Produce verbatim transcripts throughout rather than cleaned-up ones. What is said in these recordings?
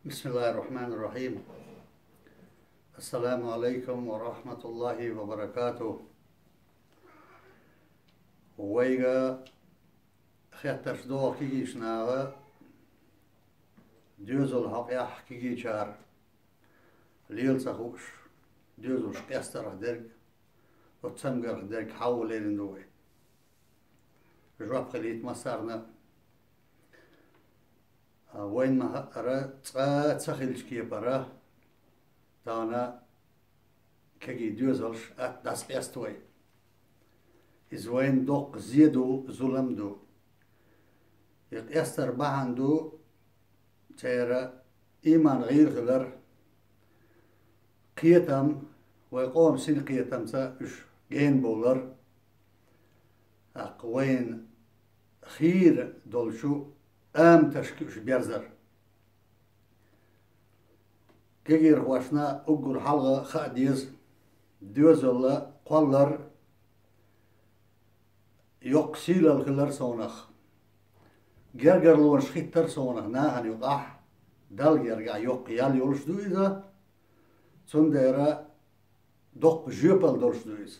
بسم الله الرحمن الرحيم. السلام عليكم ورحمة الله وبركاته. Вайга хеттарш догӀу кегийча наха, доьзал хьокъехь кегийчара лела ца хууш, доьзалш къестарх дерг, оцу цамгарх дерг хьалха лерина ду вай. Жоп хилийта массарна. А, вайна ма-, хаьара, цкъа ца хилча кепара, тахана кегий доьзалш атта дӀасакъеста вай. Иза вайна доккха зе ду, зулам ду. И къестар бахьана ду церан ийман гӀийла хилар, кхетам, вай къоман синкхетамца уьш генабовлар, тӀаккха вайна хийра долчу аматашка уьш берзар. Кегийрхошна уггар хьалха хаа деза, доьзал кхоллар, йоккха сийлалла хилар совнах, гергарлонаш хӀиттар совнах нахана юкъахь, Далла гергахь йоккха ял йолуш ду иза, цундела доккха жоьпалла долуш ду иза.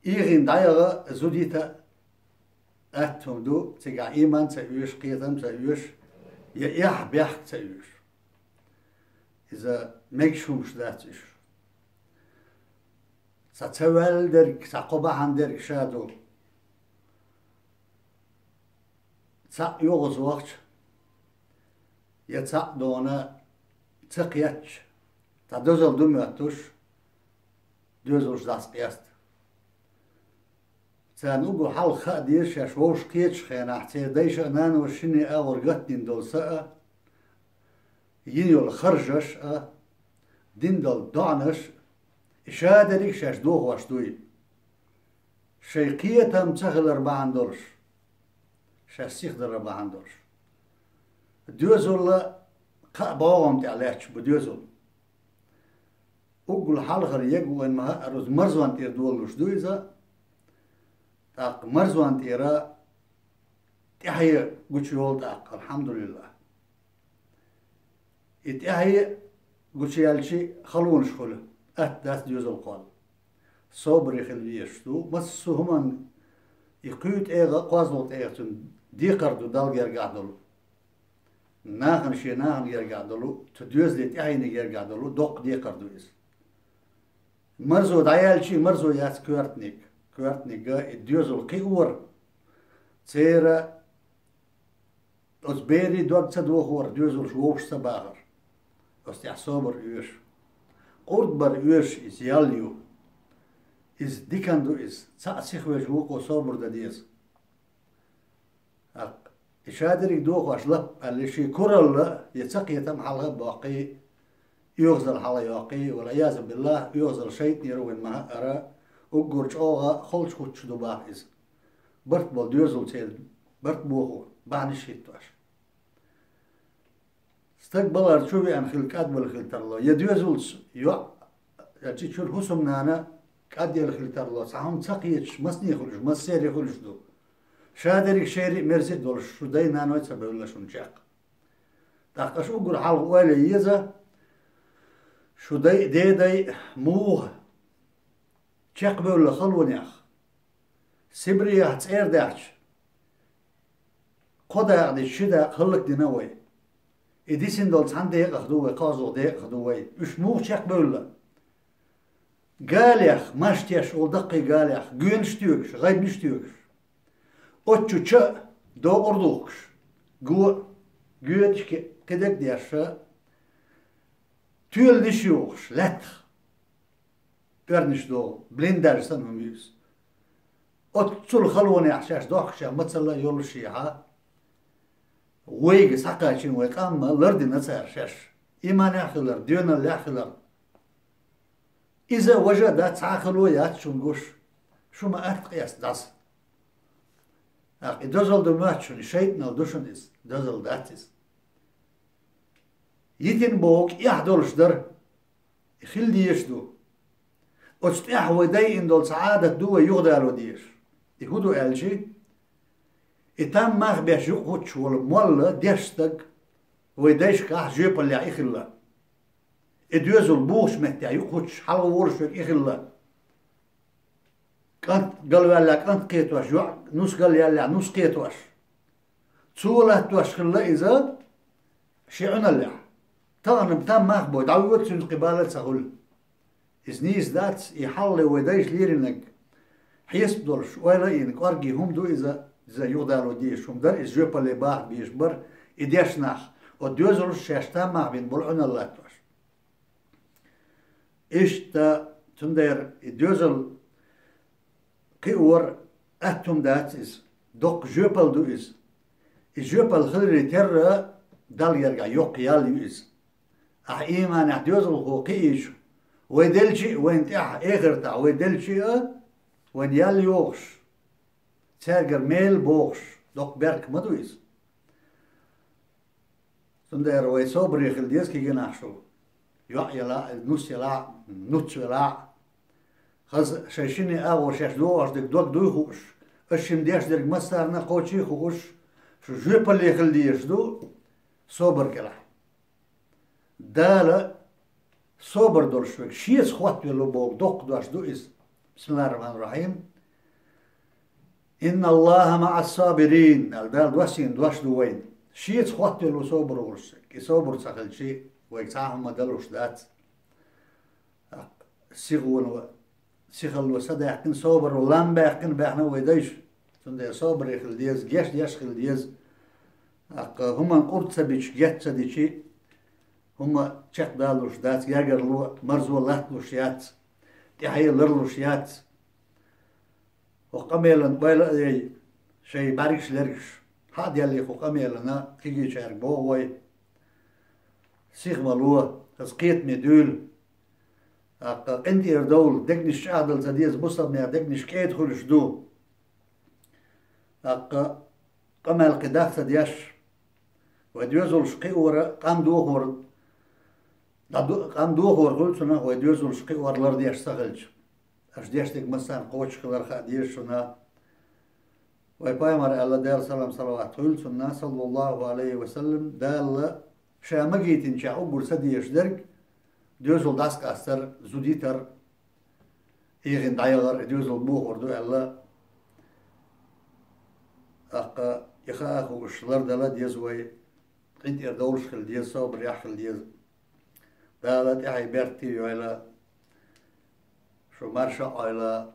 ИгӀина дӀаяха зудита атта хӀума ду, цигахь ийман ца оьшу, кхетам ца оьшу, я эхь-бехк ца оьшу. Иза мегаш хӀумаш дац уьш. Цхьа ца ваьлла дерг, цхьа кхо бахьана дерг ша ду. Цхьаъ йогӀуш вахча, я цхьаъ дона ца кхетча, цхьа доьзал ду моьттуш, доьзалш дӀасакъеста. Царна уггар хьалха хаа деза шаьш вовшах кхетачу хенахь, церан дайша а, наноша шинне а агӀор гатдина долу са а, йина йолу харжаш а, дина долу доӀанаш а, и шадерриг шаьш дохош дуй. Шайн кхетам ца хилар бахьана долуш, шаьш сихдалар бахьана долуш. Доьзалла кхаа бӀогӀам тӀехь лаьтташ бу доьзал. Уггул хьалхара ег вайн ма-, хаьара, оцу марзонна тӀера долалуш ду иза. ТӀаккха марзонна тӀера тӀаьхье гучуйолу тӀаккха, алхьамдулиллахӀ. И тӀаьхье гучуяьлчи халонаш хуьлу, атта дац доьзал кхолла. Собаре хила везаш ду. Массо а хӀуманна и кхуьй тӀегӀа а, кхозлагӀа тӀегӀа а цуьнан декхар ду Далла гергахь долу. Нахана шен нахана гергахь долу, цу доьзалийн тӀаьхьенийн гергахь долу доккха декхар ду иза. Марзо дӀаяьлчи, марзо яц коьртаниг. Коьртаниг и доьзал кхиор, церан оцу берийн дог ца дохор, доьзалш вовшах ца бахар. Оцу тӀехь собар оьшу. Къурд бар оьшу, иза ял ю. Иза диканна ду иза. Цхьаъ сихвеш вукхо собар дан деза. ТӀаккха и шадерриг дохош лап аьлла, шен куралла я ца кхетам хьалха а боккхий, оьгӀазалла хьалха йоккхий, вал-Ӏиязу биллахӀ, оьгӀазалла шайтӀанера вайн ма-, хаьара, уггар чӀогӀа холчу-хуттуш ду боху иза. Барт болу доьзал церан барт бохо, бахьанаш хӀиттош. Стаг балхара чу веана хила кӀадвелла хила тарло, я доьзалца йоӀ, я чи чуьра хӀусамнана кӀадъелла хила тарло, цхьа хӀума ца кхеташ, масане хуьлуш, массерий хуьлуш ду. Шадерриг шерриг а, мерза а долуш, шу дай-наной ца бевлла шуна чекх. ТӀаккха аша уггар хьалха ойла ян еза, шу дай а, дедай а муха чекхбевлла халонех, Сибрех цӀера даьхча, кхо дакъа дича, ши дакъа хӀаллакдина вай. И дисина долу цхьана декъах ду вай, кхозлагӀа декъах ду вай. Уьш муха чекхбевлла? Галех, маж теш волу даккхий галех, гоьнаш а тоьгуш, гӀайбанаш а тоьгуш. Оцу чу ча а, докъар а духкуш, го а, гоьдаш а, кхидерг а деш, тоьланаш а йохуш, лаьттах. ПӀоьрнаш догӀу, блиндаж санна хӀума ю иза. Оццул халонехь шаьш дохкучехь мацалла а йоллушехьа, вайга схьакхачийна вай къам а лардина цара шаьш. Иманехь а хилар, доьналлехь а хилар. Иза важа а дац, цхьа а хало яц шуна гуш, шу ма атта къеста дӀаса. ТӀаккха и дозалла ду моьтту шуна, и шайтӀаналла ду шуна иза, дозалла дац иза. Йитина боху кӀехь долуш дара. И хила дезаш ду. Оцу тӀехь вай дайина долу цхьа Ӏадат ду вай юхадало дезаш. И хӀун ду аьлчи, и там мах беш юкъахӀуттуш волу молла деш стаг, Вай дайшкахь жоьпаллехь и хилла. И доьзал бухучу меттехь юкъахӀуттуш хьалха волуш верг и хилла. КӀант галваьлла кӀант кхетош, йоӀ нус галъяьлла нус кхетош. Цо латтош хилла иза шен Ӏуьналлехь. Тахана там мах бой, дӀавоьду цуьнца кхин бала а ца хуьлу. Иза нийса дац, и хьалхале вай дайша леринарг хьесап долуш, ойла а йина, кӀорге хӀума ду иза, иза юхадало дезаш хӀума дара, иза жоьпалле баха безаш бара, и дешнах, оцу доьзалш шаьш там мах бина болу Ӏуьналла латтош. Иштта, цундела и доьзал кхиор атта хӀума дац иза, доккха жоьпалла ду иза. И жоьпалла хиларе терра Далла гергахь йоккха ял ю иза. Ахьа ийманехь доьзалхо кхиийча, вай делчи а вайна тӀехь, эхартахь вай делчи а, вайна ял йохуш, цаьргара мел бохуш, доккха беркат ма ду иза. Цундела вай собаре хила деза кегийнахь шу. ЙоӀ елахь а, нус елахь а, нуц велахь а. Хаза шайн шинне агӀор шаьш догӀуш дерг дог дуй хууш, аш шимма деш дерг массарна а кхочий а хууш, шу жоьпалле хила дезаш ду собар кӀелахь. Дала собар долуш верг шеца хоттавелла боху доккха дош ду иза. Бисмиллахир-рахманир-рахим. «Инна Аллаха маӀас-сабирин», аьлла, Дала доссийна дош ду вайна. Шеца хоттавелла собар волуш верг. И собар ца хилчи, вайга цхьа а хӀума далуш дац. ТӀаккха сихоно, сихалло са даьккхина, собаро лам баьккхина баьхна вай дайша. Цундела собаре хила деза, геч деш хила деза. ТӀаккха хӀуманна къурд ца бича, геч ца дичи, хӀума чекхдалуш дац, гергарло, марзо латталуш яц, тӀаьхье ларлуш яц. ХӀокху къамелан ойла а яй, шайн бӀаьргаш лергаш, хьа а деллий кху къамелана, кегийчаьрга боху вай. Сиха ма ло, хаза кхетаме дуьйла. ТӀаккха къинтӀера довла, дегнаш чӀагӀдала ца деза, бусалбанех дегнаш кӀеда хуьлуш ду. ТӀаккха къамел кхин дах ца деш, вай доьзалш кхиора, къам дохор, дӀаду-, къам дохор хуьлу цунах вай доьзалш кхиор лардеш ца хилча. Аша деш дерг массарна кхочуш хилар хаа деза шуна. Вай пайхамар аьлла, Дала салам-салават хуьлда цунна, саллаллаху алейхи ва саллам, Дала ша магийтинчех уггар ца дезаш дерг, доьзал дӀасакъастар, зудитар, эгӀина дӀаяхар, и доьзал бохор ду аьлла. ТӀаккха и хаа хууш лардала деза вай, къинтӀера довлуш хила деза, собарехь хила деза. Дала тӀаьхье беркате йойла, шу марша Ӏойла.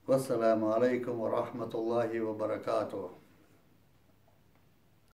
Вассаламу алейкум ва рахматуллахи ва баракатух.